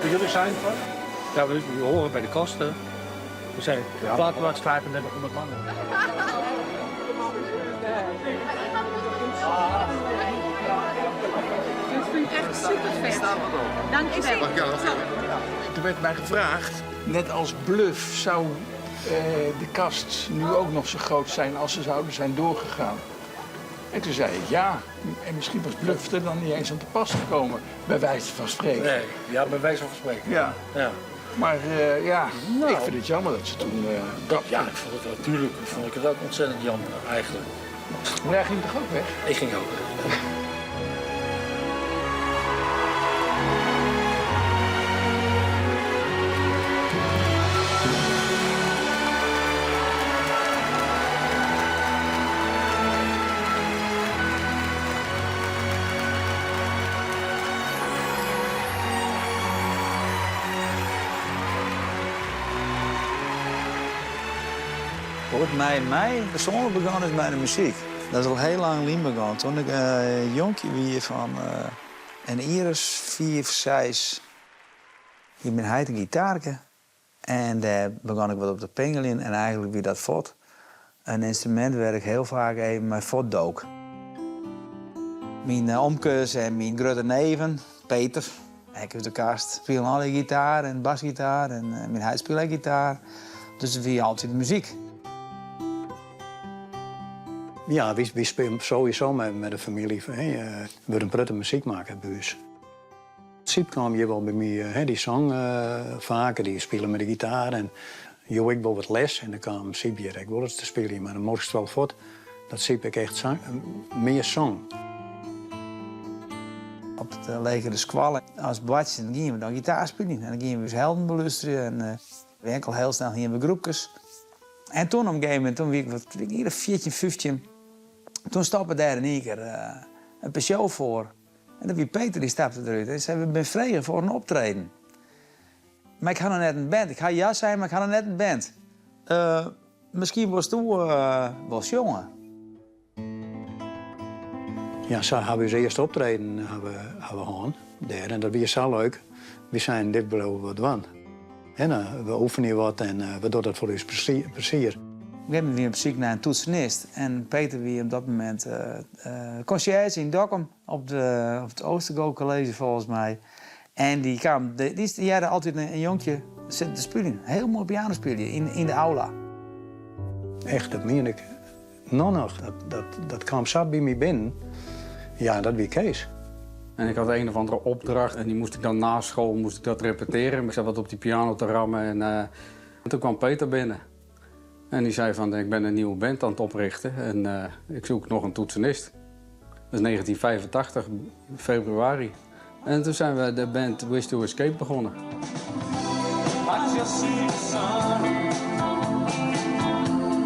Jullie zijn van? Ja, we, we horen bij de kosten. We zijn Ja, plaatmaker. 3500 man. Dat vind ik echt super vet. Dankjewel. Er werd mij gevraagd, net als BLØF zou de Kast nu ook nog zo groot zijn als ze zouden zijn doorgegaan. En toen zei ik ja. En misschien was BLØF er dan niet eens aan te pas gekomen, bij wijze van spreken. Nee, ja, bij wijze van spreken. Ja. Ja. Maar ja, Nou. ik vind het jammer dat ze toen... Dat, ja, ik vond het natuurlijk vond ik het ook ontzettend jammer eigenlijk. Maar jij ging toch ook weg? Ik ging ook weg. Wat my persoanlik begûn is mei de muzyk. Dat is al hiel lang lyn begûn. Toen ik jonkje wie fan in jier as 5, 6, hie myn heit in gitaarke. En dêr begûn ik wat op te pingeljen en eigentlik wie dat fuort in ynstrumint wêr't ik hiel faak even mei fuortdook. Myn omkes en myn grutte neven, Peter, ek út de Kast, spilen allegear gitaar en basgitaar en myn heit spile ek gitaar. Dus it wie altyd muzyk. Ja, wy spylje sowieso mei de famylje. Hè, wurdt in protte muzyk makke by ús. Syb kaam hjir wol by my, hè, dy song faker, dy spile mei de gitaar en joech ik wol wat les en dan kaam Syb hjir ek wolris te spyljen, mar dan moast wol fuort dat Syb ek echt sang, mear song. Op de legere skoalle as boartsjen giene we dan gitaar spyljen en dan giene we ús helden belústerje en we enkel hiel snel hiene we groepkes. En toen op in gegeven momint, toen wie ik wat, wie ik jier 14, 15, toen stoppe dêr yn ien kear in Peugeot foar. En dat wie Peter, dy stapte derút en sei, we binne frege foar in optreden. Mar ik ha noch net in band. Ik ha ja sein, mar ik ha noch net in band. Miskien wolst do wol sjonge? Ja, sa ha we ús earste optreden ha we, ha we hân dêr en dat wie sa leuk. Wy seinen, dit bliuwe we dwaan. En we oefenje wat en we dogge dat foar ús plezier. Op in gegeven momint wie op syk nei in toetsenist en Peter wie op dat momint konsjerzje yn Dokkum op de, op it Oostergo College folgens my. En dy kaam, dy hearde altyd in jonkje sitten te spyljen, hiel moai piano spylje yn de aula. Echt, dat mien ik no noch. Dat, dat, dat kaam sa by my binnen. Ja, dat wie Kees. En ik had een of andere opdracht en die moest ik dan na school moest ik dat repeteren. Ik zat wat op die piano te rammen en toen kwam Peter binnen. En die zei van, ik ben een nieuwe band aan het oprichten en ik zoek nog een toetsenist. Dat is 1985, februari. En toen zijn we de band Wish to Escape begonnen. I just see the sun.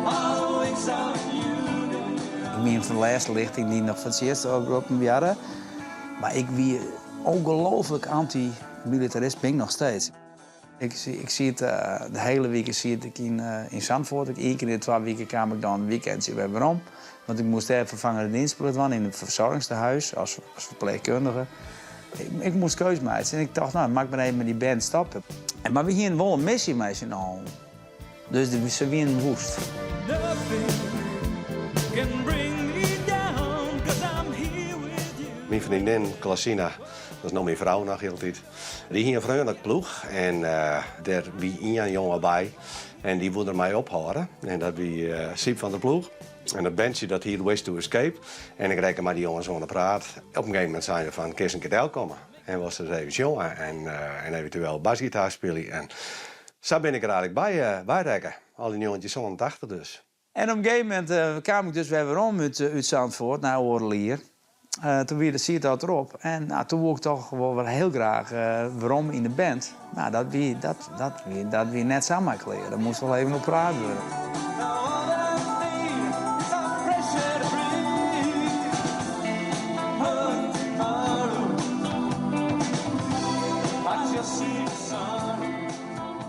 Always out you. Ik wie fan de lêste lichting dy't noch foar it earst oproppen wiarre. Mar ik wie ongelooflik anti-militarist, bin ik noch steeds. Ik, ik siet de hiele wike siet ik yn Zandvoort. Ik, ien kear yn de 2 wiken kaam ik dan in weekendje wer werom. Want ik moast dêr ferfangende dienstplicht dwaan yn it fersoargingstehuis as, as ferpleechkundige. Ik, ik moast keus meitsje en ik tocht, no, moat ik mar even mei dy band stoppe. En, mar we hiene wol in missy mei syn allen. Dus de, se wienen woest. Nothing can bring me down, 'cause I'm here with you. Myn freondin Klasina, dat is no myn frou noch hieltyd, dy hie in freonlik ploech en dêr wie ien jonge by en dy woe der mei ophâlde en dat wie Syb van der Ploeg. En dat bandje dat hiet Wish to Escape en ik rekke mei dy jonges oan 'e praat. Op in gegeven momint seine se fan, kinst in kear delkomme en wolst ris even sjonge en eventueel basgitaar spylje. En sa bin ik der eigentlik by, by rekke, al yn 1987 dus. En op in gegeven momint kaam ik dus wer werom út Zandvoort nei oardel jier. Toen wie de siet al derop en no, toen woe ik toch wol wer hiel graach werom yn de band. No, dat wie, dat, dat wie, dat wie net samar klear. Dêr moast wol even oer praat wurde. Now all I need is some fresh air to breathe. But tomorrow, I just see the sun.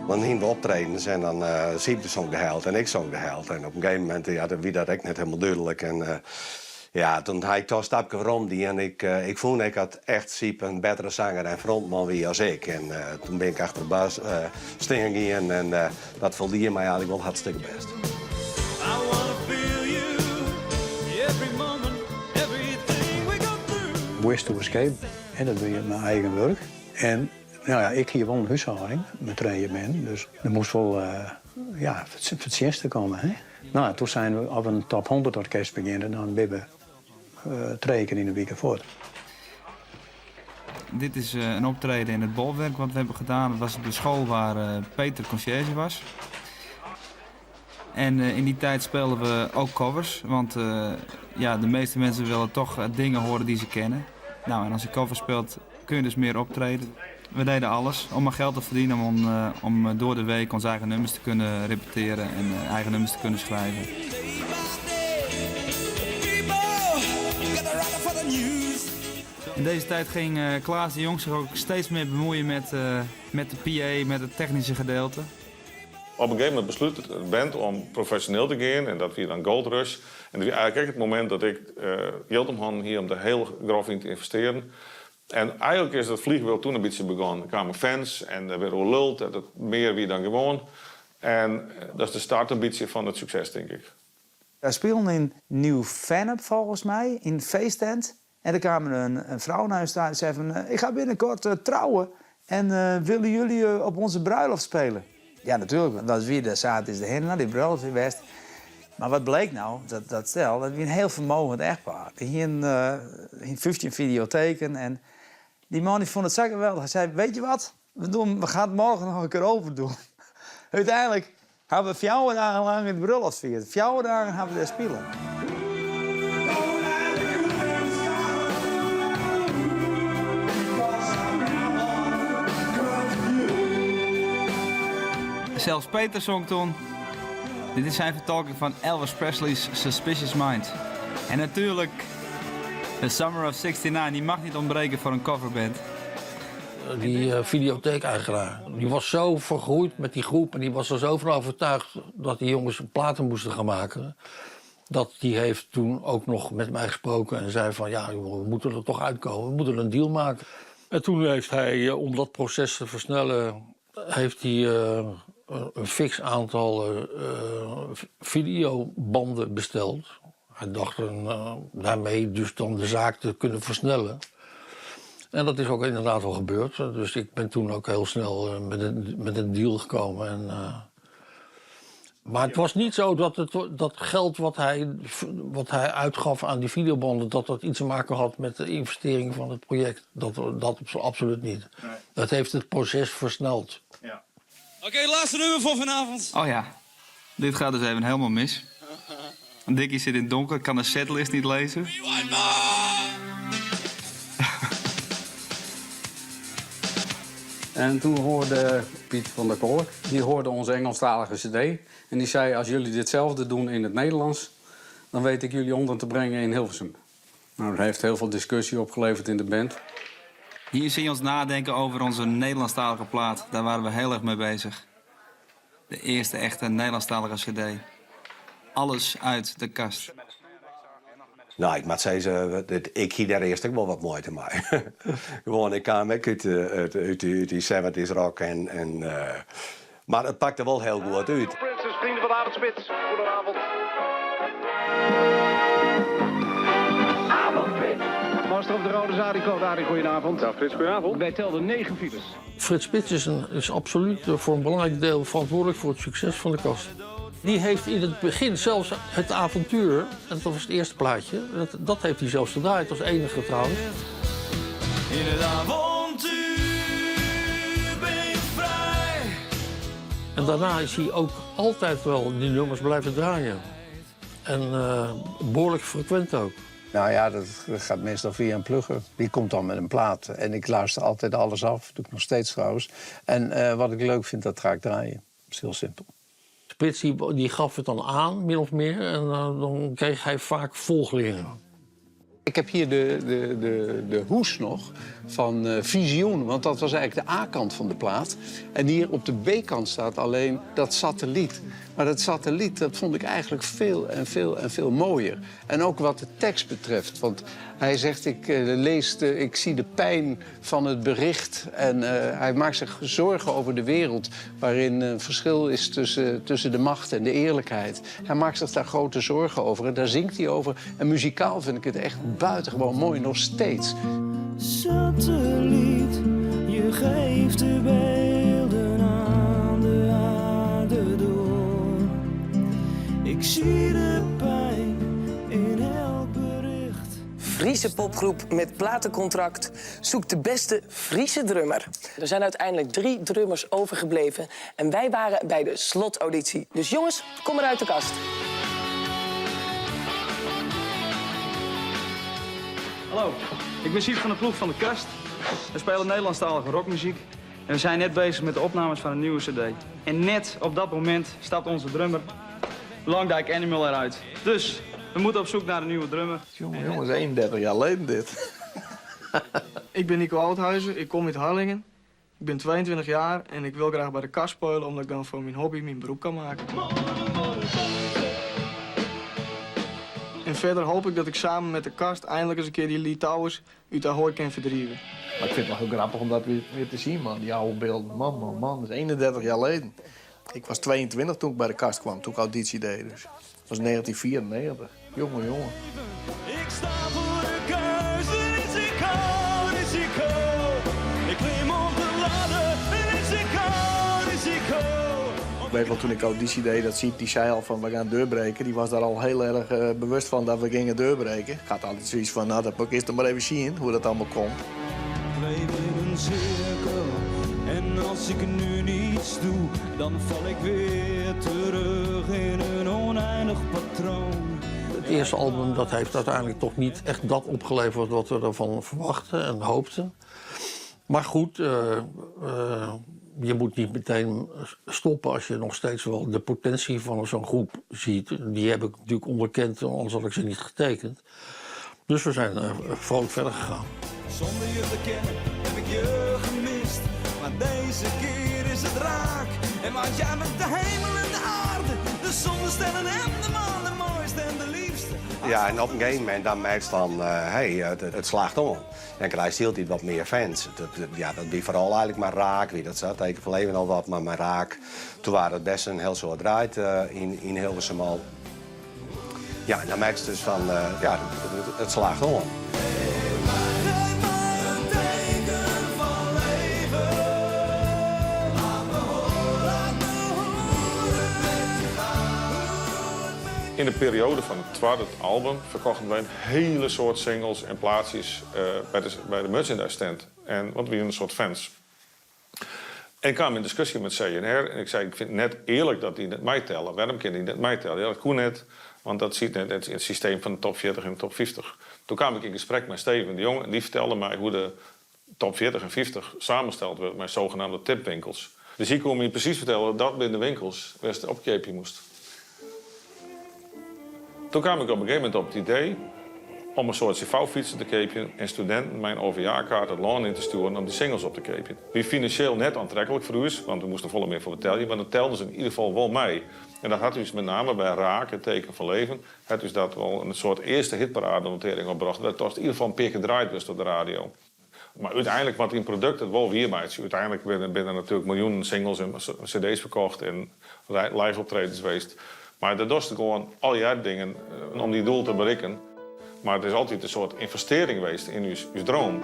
Dan hiene we optredens en dan Syb song de held en ik song de held. En op in gegeven momint ja, wie dat ek net hielendal dúdlik. En. Ja, toen ha ik toch in stapke werom dien. Ik, ik fûn ek dat echt Syb in bettere sanger en frontman wie as ik. En toen bin ik achter de bas stean gien en dat foldie my eigentlik wol hartstikke bêst. Wish to Escape, hè, dat wie myn eigen wurk. En no ja, ik hie wol in húshâlding mei trije bern, dus der moast wol ja, fertsjinste komme. Hè. No, toen seine we, as we in top 100 orkest begjinne, dan binne we trije kear yn 'e wike fuort. Dit is in optreden in het Bolwerk wat we hebben gedaan. Dat was op de school waar Peter conciërge was. En in die tijd speelden we ook covers. Want ja, de meeste mensen willen toch dingen horen die ze kennen. Nou, en als je covers speelt, kun je dus meer optreden. We deden alles om maar geld te verdienen, om door de week onze eigen nummers te kunnen repeteren en eigen nummers te kunnen schrijven. In deze tijd ging Klaas de Jong zich ook steeds meer bemoeien met de PA, met het technische gedeelte. Op in gegeven momint beslút de band om profesjoneel te gean en dat wie dan Gold Rush. En dat wie eigentlik ek it momint dat ik jild om hannen hie om der hiel grof yn te ynvestearjen. En eigentlik is dat vliegwiel toen in bytsje begûn. Der kamen fans en der waard oer luld dat it mear wie dan gewoan. En dat is de start in bytsje fan it sukses, tink ik. Wy spilen yn Nieuw-Vennep folgens my, yn in feesttent. En der kaam in frou nei ús ta en sei fan, ik ga binnenkort trouwen en willen jullie op onze bruiloft spelen? Ja, natuerlik, want dat wie de saterdeis derhinne, no, dy bruiloft wie west. Mar wat bleek no, dat stel, dat wie in hiel fermogend echtpaar. Dy hienen 15 fideoteken en dy man dy fûn it sa geweldich. Hy sei, weet je wat, we doen, we gaan het morgen nog een keer overdoen. Uteinlik hawwe we fjouwer dagen lang de brulloft fierd. Fjouwer dagen hawwe we dêr spile. Zelfs Peter zong toen. Dit is zijn vertolking van Elvis Presley's Suspicious Mind. En natuurlijk The Summer of 69, die mag niet ontbreken voor een coverband. Die videotheek-eigenaar, die was zo vergroeid met die groep en die was er zo van overtuigd dat die jongens platen moesten gaan maken. Dat die heeft toen ook nog met mij gesproken en zei van ja, jongen, we moeten er toch uitkomen, we moeten een deal maken. En toen heeft hij, om dat proces te versnellen, heeft hij een fiks aantal videobanden besteld. Hij dacht daarmee dus dan de zaak te kunnen versnellen. En dat is ook inderdaad wel gebeurd. Dus ik ben toen ook heel snel met een deal gekomen. En, maar het was niet zo dat dat geld wat hij uitgaf aan die videobanden, dat dat iets te maken had met de investering van het project. Dat absoluut niet. Nee. Dat heeft het proces versneld. Oké, laatste nummer voor vanavond. Oh ja, dit gaat dus even helemaal mis. Dikkie zit in het donker, kan de setlist niet lezen. En toen hoorde Piet van der Kolk, die hoorde onze Engelstalige cd. En die zei, als jullie ditzelfde doen in het Nederlands, dan weet ik jullie onder te brengen in Hilversum. Dat heeft heel veel discussie opgeleverd in de band. Hier zie je ons nadenken over onze Nederlandstalige plaat. Daar waren we heel erg mee bezig. De eerste echte Nederlandstalige cd. Alles uit de kast. Nou, ik moet zeggen, ik hie daar eerst ook wel wat moeite mei. Gewoan, ik kaam ek út dy 70s rock en mar it pakte wol hiel goed út. Princess, vrienden van de Avondspits. Goedenavond. Master op de Rode Zadiko, Arie, goedenavond. Dag Frits, goedenavond. Wij telden 9 files. Frits Spits is absoluut voor een belangrijk deel verantwoordelijk voor het succes van de kast. Die heeft in het begin zelfs het avontuur, en dat was het eerste plaatje, dat heeft hij zelfs gedraaid als enige trouwens. In het avontuur ben ik vrij. En daarna is hij ook altijd wel die nummers blijven draaien. En behoorlijk frequent ook. Dat gaat meestal via een plugger. Die komt dan met een plaat. En ik luister altijd alles af. Dat doe ik nog steeds trouwens. En wat ik leuk vind, dat ga ik draaien. Dat is heel simpel. Spits die gaf het dan aan, min of meer. En dan kreeg hij vaak volgelingen. Ik heb hier de, de, de, de hoes nog van eh, Visioen, want dat was eigenlijk de A-kant van de plaat. En hier op de B-kant staat alleen dat satelliet. Maar dat satelliet, dat vond ik eigenlijk veel en veel en veel mooier. En ook wat de tekst betreft. Want hij zegt, ik, eh, lees de, ik zie de pijn van het bericht. En eh, hij maakt zich zorgen over de wereld... waarin een verschil is tussen, tussen de macht en de eerlijkheid. Hij maakt zich daar grote zorgen over en daar zingt hij over. En muzikaal vind ik het echt buitengewoon mooi, nog steeds. Satelliet, je geeft de beelden aan de aarde door. Ik zie de pijn in elk bericht. Friese popgroep met platencontract zoekt de beste Friese drummer. Er zijn uiteindelijk drie drummers overgebleven en wij waren bij de slotauditie. Dus jongens, kom maar uit de kast. Hallo, ik ben Siep van de ploeg van de Kast. We spelen Nederlandstalige rockmuziek. En we zijn net bezig met de opnames van een nieuwe cd. En net op dat moment stapt onze drummer Langdijk Animal eruit. Dus we moeten op zoek naar een nieuwe drummer. Jongen, jongens, 31 jaar geleden dit. Ik ben Nico Oudhuizen, ik kom uit Harlingen. Ik ben 22 jaar en ik wil graag bij de kast spelen omdat ik dan voor mijn hobby mijn beroep kan maken. En verder hoop ik dat ik samen met de kast eindelijk eens een keer die Litouwers uit Ahoy kan verdrijven. Maar ik vind het wel heel grappig om dat weer, weer te zien, man. Die oude beelden. Man, man, man. Dat is 31 jaar geleden. Ik was 22 toen ik bij de kast kwam, toen ik auditie deed. Dus. Dat was 1994. Jongen, jongen. Ik sta voor de keuze, risico, risico. Ik klim op de ladder, risico, risico. Ik weet wel, toen ik auditie deed, dat Siep die zei al van we gaan deurbreken. Die was daar al heel erg eh, bewust van dat we gingen deurbreken. Ik had altijd zoiets van, nou dat moet ik eerst nog maar even zien hoe dat allemaal komt. Ik leef in een cirkel en als ik nu niets doe, dan val ik weer terug in een oneindig patroon. Het eerste album dat heeft uiteindelijk toch niet echt dat opgeleverd wat we ervan verwachten en hoopten. Maar goed, eh, eh, je moet niet meteen stoppen als je nog steeds wel de potentie van zo'n groep ziet. Die heb ik natuurlijk onderkend, anders had ik ze niet getekend. Dus we zijn eh, vrolijk verder gegaan. Zonder je te kennen heb ik je gemist. Maar deze keer is het raak. En want jij bent de hemel en de aarde, de zon, de sterren en de maan, de mooiste en de liefste. Ja, en op een gegeven moment dan merk je van, eh, hey, het, het slaagt om. En krijg je altijd wat meer fans. Dat, dat- ja, dat wie vooral eigenlijk maar raak, wie dat zat. Ik verleven al wat, maar maar raak. Toen waren het best een heel soort draait eh, in, in Hilversum al. Ja, en dan merk je dus van, eh, ja, het, het, het slaagt om. In de periode van het tweede album verkochten wij een hele soort singles en plaatsjes eh, bij, de, bij de merchandise stand. En, want we waren een soort fans. En ik kwam in discussie met CNR en ik zei, ik vind het net eerlijk dat die net mij tellen. Waarom kan die net mij tellen? Ja, dat kon net, want dat zit net in het systeem van de top 40 en de top 50. Toen kwam ik in gesprek met Steven de Jong en die vertelde mij hoe de top 40 en 50 samensteld werd met zogenaamde tipwinkels. Dus ik kon je precies vertellen dat binnen de winkels waar het opkeepje moest. Toen kwam ik op een gegeven moment op het idee om een soort cv-fietsen te kopen en studenten mijn OVA-kaart het land in te sturen om die singles op te kopen. Wie financieel net aantrekkelijk voor u is, want we moesten volle meer voor betalen, maar dat telden ze in ieder geval wel mee. En dat had u dus met name bij Raak, het teken van leven, het dus dat wel een soort eerste hitparade-notering opbracht. Dat was in ieder geval een keer gedraaid was op de radio. Maar uiteindelijk wat in product het wel weer maakt. Uiteindelijk binnen, binnen natuurlijk miljoenen singles en cd's verkocht en live optredens geweest. Maar dat was gewoon al die dingen eh, om die doel te bereiken. Maar het is altijd een soort investering geweest in uw, uw droom.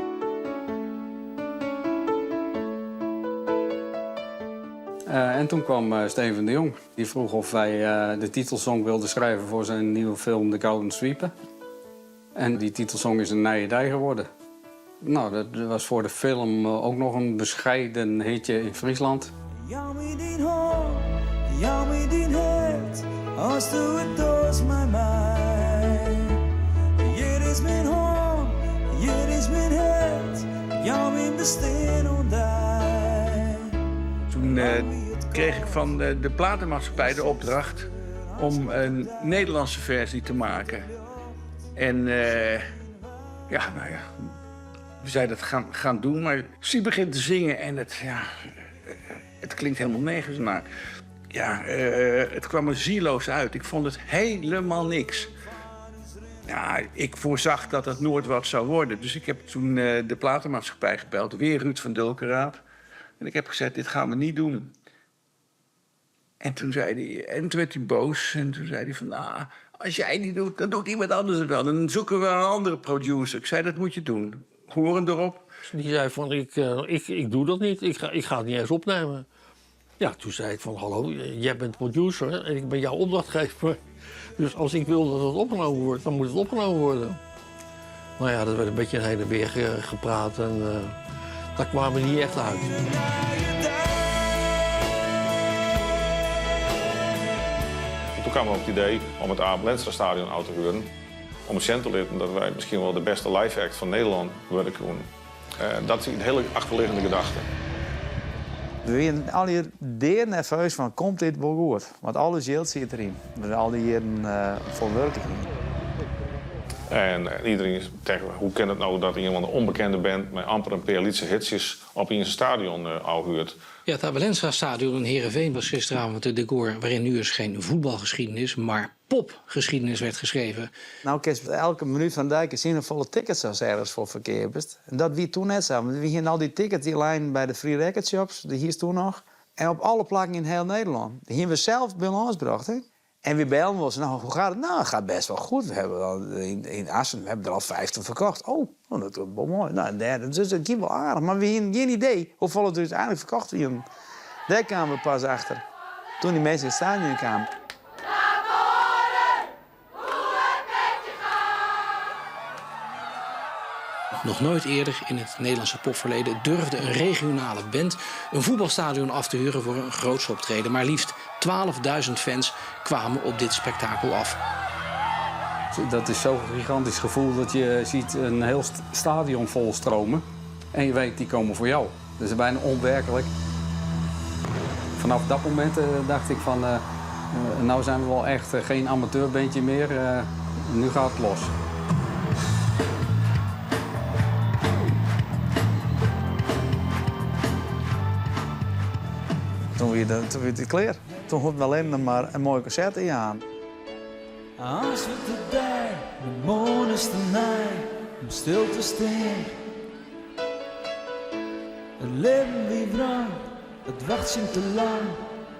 Eh, en toen kwam eh, Steven de Jong. Die vroeg of wij eh, de titelsong wilden schrijven voor zijn nieuwe film The Golden Sweeper. En die titelsong is een Nije Dei geworden. Nou, dat was voor de film eh, ook nog een bescheiden hitje in Friesland. Jou me dien hond, jou me dien hart, als du het doos met mij. Hier is mijn hond, hier is mijn hart, jou mijn bestaan ontdij. Toen eh, kreeg ik van de, de platenmaatschappij de opdracht om een Nederlandse versie te maken. En eh, Ja, nou ja, we zijn dat gaan, gaan doen, maar Siep begint te zingen en het, ja, het klinkt helemaal nergens naar. Ja, eh, het kwam er zieloos uit. Ik vond het helemaal niks. Ja, ik voorzag dat het nooit wat zou worden. Dus ik heb toen eh, de platenmaatschappij gebeld, weer Ruud van Dulkeraad. En ik heb gezegd, dit gaan we niet doen. En toen, zei hij, en toen werd hij boos. En toen zei hij van, nou, als jij het niet doet, dan doet iemand anders het wel. Dan zoeken we een andere producer. Ik zei, dat moet je doen. Horen erop. Die zei van, ik, eh, ik, ik doe dat niet, ik ga, ik ga het niet eens opnemen. Ja, toen zei ik van, hallo, jij bent producer en ik ben jouw opdrachtgever. Dus als ik wil dat het opgenomen wordt, dan moet het opgenomen worden. Nou ja, dat werd een beetje een heen en weer gepraat en eh, daar kwamen we niet echt uit. En toen kwamen we op het idee om het Abe Lenstra Stadion uit te huren. Om cent te litten dat wij misschien wel de beste live act van Nederland worden kunnen. Eh, dat is een hele achterliggende gedachte. We wienen al hier deer nerveus van, komt dit wel goed? Want alles geld zit erin. We al die jaren uh, vol werken. En eh, iedereen is tegen, hoe kan het nou dat iemand een onbekende band met amper een paar Lietse hitsjes op in zijn stadion uh, huurt? Ja, het Abe Lenstra Stadion in Heerenveen was gisteravond het decor... waarin nu eens geen voetbalgeschiedenis, maar popgeschiedenis werd geschreven. Nou, kun je elke minuut van dijk zien een volle tickets als ergens voor verkeerd bent. En dat wie toen net zo. Want we gingen al die tickets die lijn bij de Free Record Shops, die hier is toen nog. En op alle plakken in heel Nederland. Die hebben we zelf bij ons gebracht. Hè? En we belden ons. Nou, hoe gaat het? Nou, het gaat best wel goed. We hebben al in, in Assen we hebben er al 50 verkocht. Oh, oh, dat is wel mooi. Nou, derde. Dus dat ging wel aardig. Maar we hadden geen idee hoeveel het uiteindelijk verkocht werden. Daar kwamen we pas achter. Toen die mensen in het stadion kwamen. Nog nooit eerder in het Nederlandse popverleden durfde een regionale band een voetbalstadion af te huren voor een groots optreden. Maar liefst 12.000 fans kwamen op dit spektakel af. Dat is zo'n gigantisch gevoel dat je ziet een heel stadion vol stromen. En je weet, die komen voor jou. Dat is bijna onwerkelijk. Vanaf dat moment eh, dacht ik van, eh, eh, nou zijn we wel echt geen amateurbandje meer. nu gaat het los. Toen weer de, toen weer het klaar. Toen hoefde we alleen nog maar een mooi concert in aan. Als we te daar, de moon is te nij om stil te staan. Het leven wie wrang, het wacht zich te lang,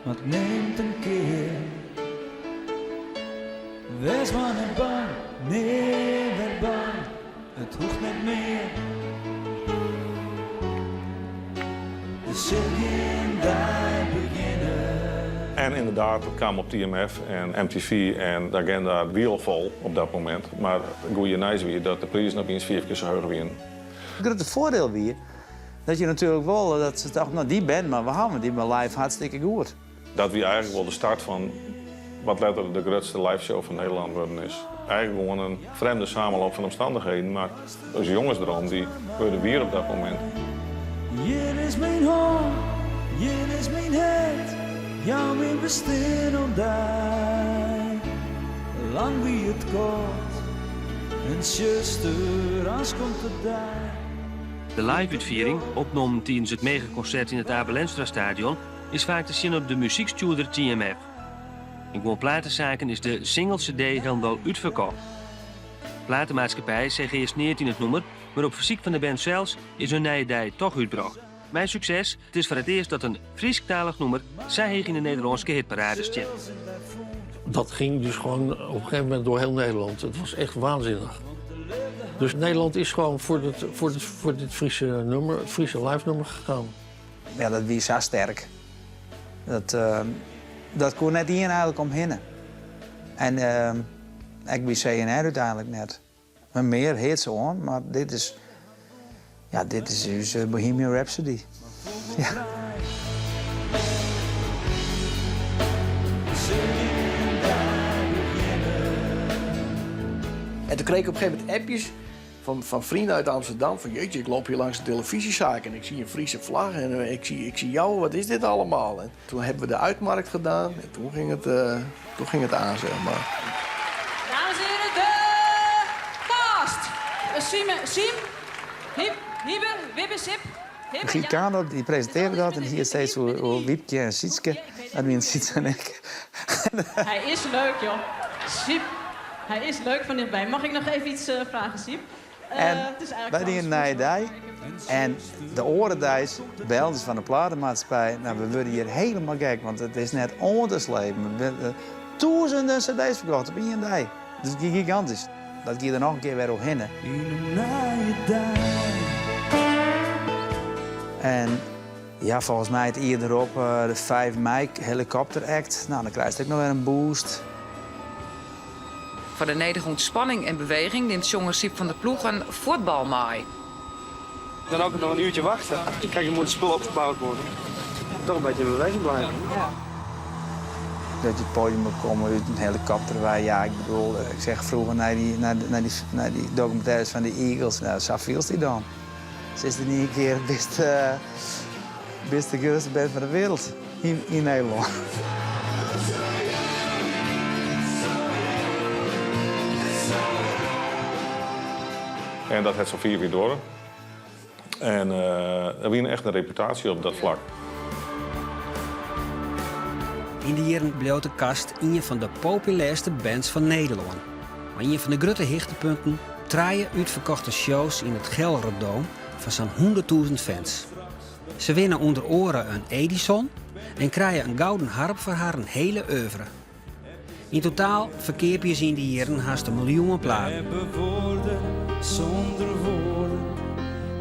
maar het neemt een keer. Wees maar niet bang, nee, weer bang, het hoeft niet meer. De zin daar beginnen. En inderdaad, het kwam op TMF en MTV en de agenda wie al vol op dat moment. Maar het goede nieuws weer dat de prijzen opeens vier keer zo hoog waren. Het grote voordeel weer dat je natuurlijk wel, dat ze dachten, nou die band, maar we hebben die maar live hartstikke goed. Dat wie eigenlijk wel de start van wat letterlijk de grootste liveshow van Nederland worden is. Eigenlijk gewoon een vreemde samenloop van omstandigheden, maar onze jongensdroom die worden weer op dat moment. Hier is mijn hand, hier is mijn hart, jou mijn bestaan om daar. Lang wie het kort, en zuster, als komt het daar. De live-uitviering, opgenomen tijdens het megaconcert in het Abe Lenstra Stadion, is vaak te zien op de muziekstuurder TMF. In gewoon platenzaken is de single CD helemaal uitverkocht. Platenmaatschappij zegt eerst neer in het nummer, maar op verzoek van de band zelfs is hun nieuwe dij toch uitgebracht. Mijn succes, het is voor het eerst dat een Frieskalig nummer zij in de Nederlandse hitparade stiet. Dat ging dus gewoon op een gegeven moment door heel Nederland. Het was echt waanzinnig. Dus Nederland is gewoon voor dit, voor dit, voor dit Friese nummer, het Friese live nummer gegaan. Ja, dat wie zo sterk. Dat, uh, dat kon net hier eigenlijk omheen. En uh, ik bij CNR uiteindelijk net. Maar meer heet ze on, maar dit is, ja, dit is dus Bohemian Rhapsody. Ja. En toen kreeg ik op een gegeven moment appjes van, van vrienden uit Amsterdam. Van jeetje, ik loop hier langs de televisiezaak en ik zie een Friese vlag en eh, ik zie, ik zie jou, wat is dit allemaal? En toen hebben we de uitmarkt gedaan en toen ging het, uh, toen ging het aan, zeg maar. Dames en heren, de cast. Sime, Siem, Hip, Hiebe, Wibbe, Sip, Hibbe, Giet Kaandorp die presintearre dat en hie it steeds oer Wiepkje en Sytske. Dat wiene Sytse en ik. Hij is leuk, joh. Siep, hij is leuk van dichtbij. Mag ik nog even iets eh, vragen, Siep? En Eh, het is eigenlijk wy dienen Nije Dei. En de oare deis bellen se fan de platemaatskippij. Nou, we wurde hjir hielendal gek, want it is net oan te slepen. We binne tûzenen cd's ferkocht op ien dei. Dat is gigantysk. Dat gie der noch in kear wer oerhinne. En ja, folgens my it jier derop de 5 mei Helikopter Act. Nou, dan krijst ek noch wer in boost. Foar de nedige ûntspanning en beweging nimt sjonger Syb van der Ploeg in fuotbal mei. Dan ook nog een uurtje wachten. Kijk, er moet het spul opgebouwd worden. Toch een beetje in beweging blijven. Dat je het podium op komme út in helikopter wei. Ja, ik bedoel, ik seach froeger nei dy, nei, nei dy, nei dy dokumintêres fan de Eagles. Nou, sa fielst dy dan. Se is yn ien kear bist, bist de grutste band fan de wereld yn, yn Nederlân. En dat hat sa'n 5 jier duorre. En der wie echt in reputaasje op dat flak. Yn de jierren bliuwt de Kast ien fan de populêrste bands fan Nederlân. Mar ien fan de grutte hichtepunten, trije útferkochte shows yn it Gelredome foar sa'n 100.000 fans. Se winne ûnder oare in Edison en krije in gouden harp foar harren hele oeuvre. Yn totaal ferkeapje se yn dy jierren hast in miljoen platen. We hebben woorden zonder woorden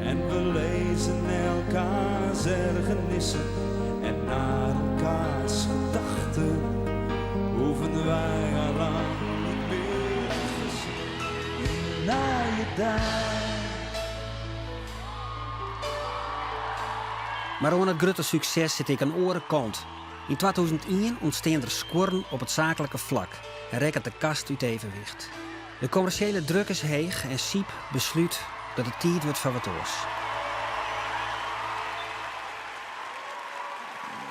en we lezen elkaars ergernissen en naar elkaars gedachten hoeven wij al lang niet meer te gissen. Naar je daar. Mar oan it grutte sukses sit ek in oare kant. Yn 2001 ûntstean der skuorren op it saaklike flak en rekket de kast út evenwicht. De kommersjele druk is heech en Syb beslút dat it tiid wurdt foar wat oars.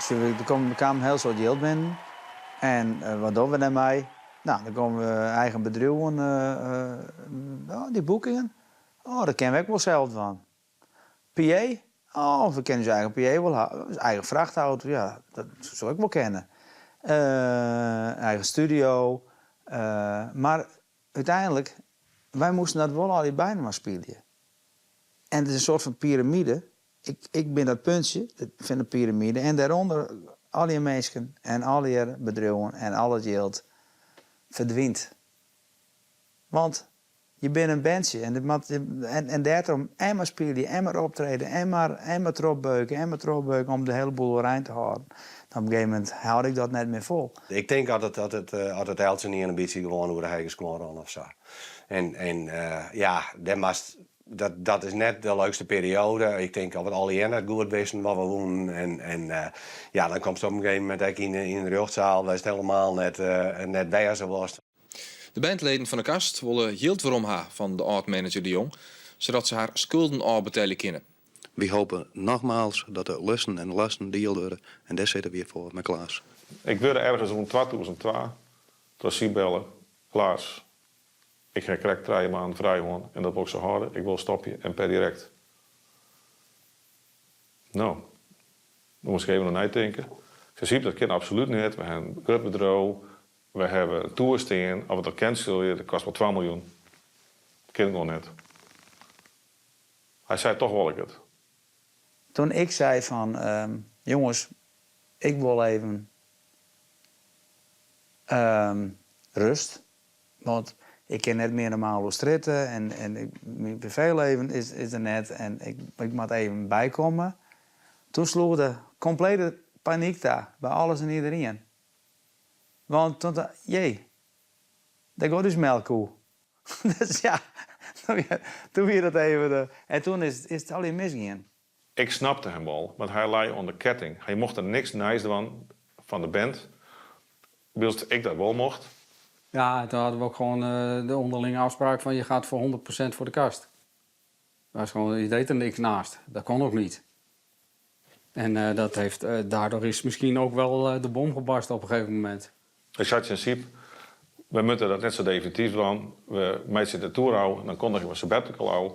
Der kaam in hiel soad jild binnen en wat dogge we dêrmei? Nou, dan komme we eigen bedriuwen, dy boekingen, oh, dat kinne we ek wol sels dwaan. PA? Oh, we kinne ús eigen PA wol ha. Us eigen frachtauto, ja, dat soe ek wol kinne. Eigen studio. Mar úteinlik, wy moasten dat wol allegear byinoar spylje. En it is in soart fan piramide. Ik, ik bin dat puntsje fan de piramide en dêrûnder allegear minsken en allegear bedriuwen en al it jild ferdwynt. Want Je binne in bandsje en, moat, en dêrtroch en mar spylje, en mar optrede, en mar, en mar trochbeuke, en mar trochbeuke om de hiele boel oerein te hâlden. Op in gegeven momint hâld ik dat net mear fol. Ik tink altyd dat it, as it eltsenien in bytsje gewoan oer de hege skuon rûn of sa. En, en ja, dêr moatst, dat, dat is net de leukste perioade. Ik tink dat we allegear net goed wisten wat we woenen. En, en ja, dan komst op in gegeven momint ek yn, yn de rjochtsaal wêr'tst helemaal net, net wêze wolst. De bandleden fan De Kast wolle jild werom ha fan de âld-manager De Jong, sadat se har skulden ôfbetelje kinne. Wy hopen nogmaals dat de lusten en lasten dield wurde en dêr sitte wy foar mei Klaas. Ik wurde ergens rûn 2002 troch Syb belle, Klaas, ik ha krekt trije maanden frij hân en dat wol ik sa hâlde, ik wol stopje en per direkt. No, dan moast ik even oer neitinke. Ik sei, Syb, dat kin absolút net, we ha in grut bedriuw, We hawwe in toer stean, as we dat cancelje, dat kostet wol twa miljoen. Dat kin gewoan net. Hy sei, toch wol ik it. Toen ik sei fan, jonges, ik wol even rust, want ik kin net mear normaal oer strjitte en myn privéleven is der net en ik moat even bykomme. Toen sloech de komplete panyk ta by alles en iederien. Want toen, jee, dêr giet ús melkkoe. Dus ja, toen wie dat even de. En toen is, is it allegear misgien. Ik snapte him wol, want hy lei oan de ketting. Hy mocht der niks nijs dwaan fan de band, wylst ik dat wol mocht. Ja, en toen hadden we ook gewoon de onderlinge afspraak van je gaat voor 100% voor de kast. Dat was gewoon, je deed er niks naast. Dat kon ook niet. En eh, dat heeft, eh, daardoor is misschien ook wel eh, de bom gebarsten op een gegeven moment. Ik sei tsjin Syb, We moatte dat net sa definityf dwaan. We meitsje de toer ôf, dan kondigje we sabbatical ôf.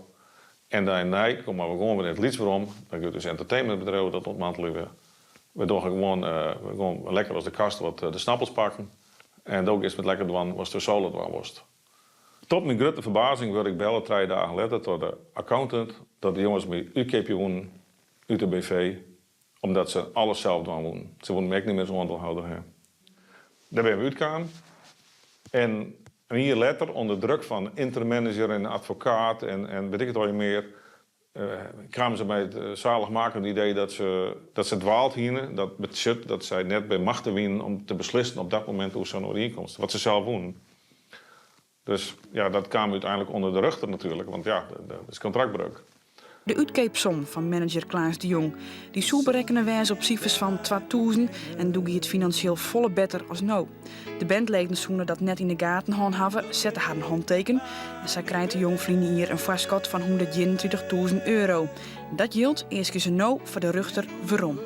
En dêrnei komme we gewoan wer yn it lyts werom. Dan giet ús entertainmentbedriuw dat ûntmantelje we. We dogge gewoan, we gewoan lekker as de kast wat de snappels pakken. En do giest met lekker dwaan watsto solo dwaan wolst. Tot myn grutte ferbazing wurd ik belle trije dagen letter troch de accountant dat de jonges my útkeapje woenen út de BV omdat se alles sels dwaan woenen. Se woenen my ek net mear as oandielhouder ha. Dêr binne we útkaam en in jier letter, ûnder druk fan interimmanager en advokaat en wit ik it allegear mear, kamen se mei it zaligmakende idee dat se dat se dwaald hiene. Dat betsjut dat sy net by machte wienen om te beslissen op dat momint oer sa'n oerienkomst, wat se sels woenen. Dus ja, dat kaam úteinlik ûnder de rjochter natuerlik, want ja, dat is kontraktbreuk. De útkeapsom fan manager Klaas de Jong. Dy soe berekkene wêze op sifers fan 2000 en doe gie it finansjeel folle better as no. De bandleden soene dat net yn de gaten hân hawwe, sette harren hanteken en sa krijt de Jong ferline jier in foarskot fan 131.000 euro. Dat jild easkje se no foar de rjochter werom.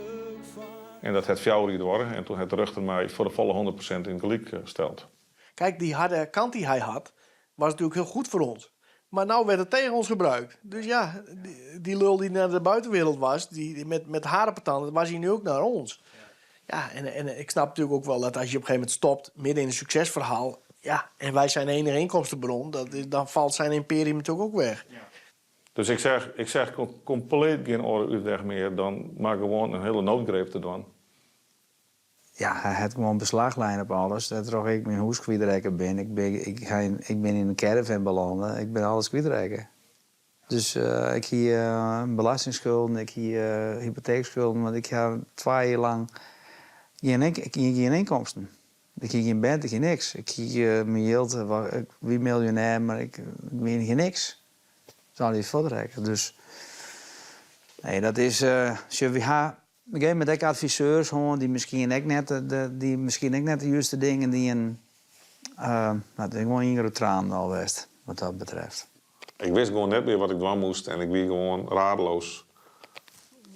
En dat hat fjouwer jier duorre en toen hat de rjochter my foar de folle 100% yn it gelyk steld. Kijk, die harde kant die hij had, was natuurlijk heel goed voor ons. Maar nou werd het tegen ons gebruikt. Dus ja, die, die lul die naar de buitenwereld was, die, met, met haar op tanden, was hij nu ook naar ons. Ja, en, en ik snap natuurlijk ook wel dat als je op een gegeven moment stopt, midden in een succesverhaal, ja, en wij zijn enige inkomstenbron, dat is, dan valt zijn imperium natuurlijk ook weg. Ja. Dus ik zeg, ik zeg kompleet gjin oare útweg mear dan mar gewoan in hiele noodgreep te dwaan. Ja, hy hat gewoan beslach lein op alles. Wêrtroch ik myn hûs kwytrekke bin. Ik bin, ik, ik bin yn in caravan belâne. Ik bin alles kwytrekke. Dus ik hie belastingskulden, ik hie hypoteekskulden, want ik ha twa jier lang gjin, ik hie gjin ynkomsten. Ik hie gjin band, ik hie niks. Ik hie myn jild, ik wie miljonêr, mar ik wie hie niks. It is allegear fuortrekke. Dus nee, dat is, sjoch, wy ha op in gegeven momint ek adviseurs hân dy't miskien ek net de, dy't miskien ek net de juste dingen dienen. No, it is gewoan ien grutte tranendal west, wat dat betreft. Ik wist gewoan net mear wat ik dwaan moast en ik wie gewoan radeloos.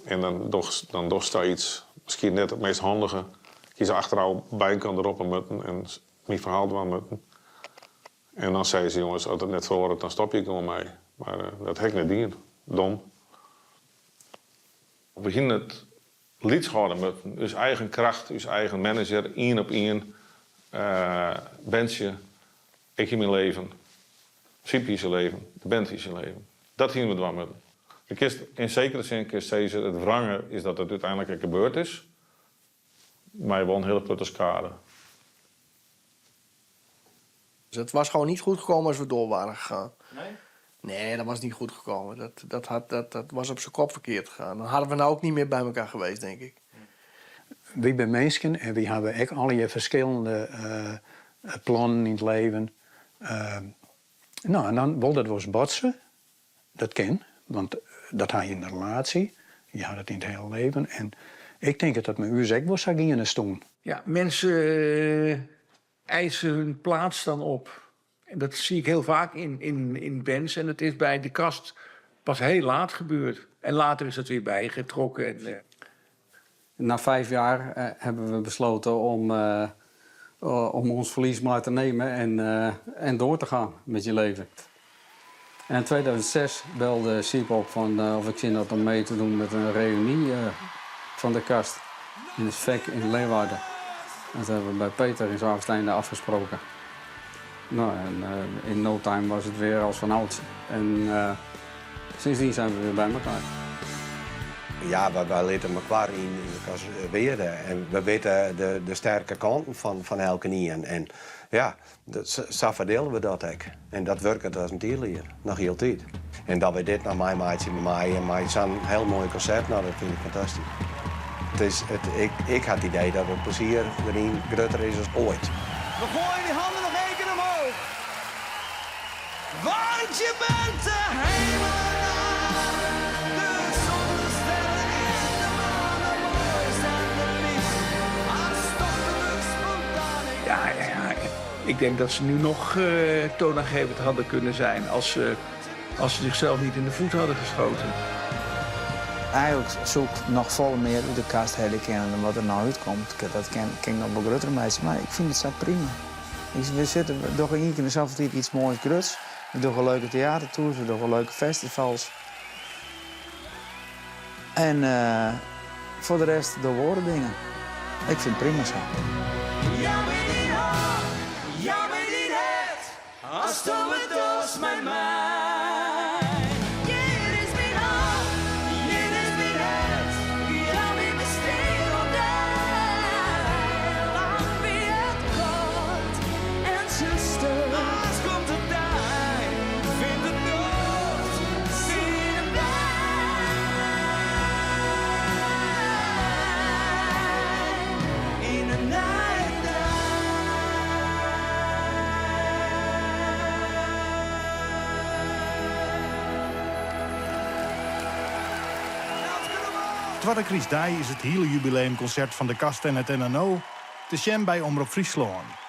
En dan dochst, dan dochst sayts, miskien net it meast handige. Ik hie se achterôf byinoar roppe moatten en myn ferhaal dwaan moatten. En dan sizze se, jonges, as it net feroaret, dan stopje ik gewoan mei. Mar dat ha ik net dien. Dom. We hiene it lyts hâlde moatten. Us eigen kracht, ús eigen manager, ien op ien, bandsje. Ik hie myn leven, Syb hie syn leven, de band hie syn leven. Dat hiene we dwaan moatten. Do kinst, yn sekere sin kinst sizze, it wrange is dat it úteinlik ek gebeurd is, mar wol in hiele protte skade. Dus het was gewoon niet goed gekomen als we door waren gegaan. Nee? Nee, dat was niet goed gekomen. Dat, dat, had, dat, dat was op zijn kop verkeerd gegaan. Dan hadden we nou ook niet meer bij elkaar geweest, denk ik. Wy binne minsken en wy hawwe ek allegear ferskillende plannen yn it leven. No, en dan wol dat wolris botse. Dat kin, want dat ha je yn in relaasje. Je ha dat yn it hiele leven. En ik tink dat dat mei ús ek wol sa gien is toen. Ja, mensen eisen hun plaats dan op. En dat zie ik heel vaak in, in, in bands. En dat is bij De Kast pas heel laat gebeurd. En later is dat weer bijgetrokken. En, eh, Na vijf jaar eh, hebben we besloten om, eh, om ons verlies maar te nemen en, en door te gaan met je leven. En in 2006 belde Siep op van, of ik zin had om mee te doen met een reunie van de kast in het VEC in Leeuwarden. Dat hebben we bij Peter in Zwaagsteinde afgesproken. Nou, en in no time was het weer als van ouds. En sindsdien zijn we weer bij elkaar. Ja, wy, wy litte mekoar yn, yn mekoars wearde. En we witte de, de sterke kanten fan, fan elkenien. En ja, dat, sa ferdiele we dat ek. En dat wurket as in tierlier, noch hieltyd. En dat wy dit noch meimeitsje mei my en mei sa'n hiel moai konsert, no, dat fyn ik fantastysk. It is, it, ik, ik ha it idee dat it plezier deryn grutter is as oait. We gooien die handen nog één keer omhoog. Want je bent de hemel en de aarde, de zon, de sterren en de maan, de mooiste en de liefste. Hartstochtelijk spontaan. Ja, ja, ja. Ik denk dat ze nu nog eh, toonaangevend hadden kunnen zijn als ze, als ze zichzelf niet in de voet hadden geschoten. Eigenlik soe ik noch folle mear út de kast helje kinne dan wat der no útkomt. Dat kin, kin ik noch wol grutter meitsje, mar ik fyn it sa prima. We sitte, we dogge ien kear yn de safolle tiid iets moais gruts. We dogge leuke teatertours, we dogge leuke festivals. En eh, foar de rest dogge we oare dingen. Ik fyn it prima sa. Jou my dyn hân, jou my dyn hert, asto it dochst mei my. Hjir is myn hân, hjir is myn hert, jou my bestean op dei. Lang wie it kâld en tsjuster. Aanst komt de dei, fynt it ljocht syn wei. Yn in nije dei. Twadde krystdei is it hiele jubileumkonsert fan De Kast en it NNO te sjen by Omrop Fryslân.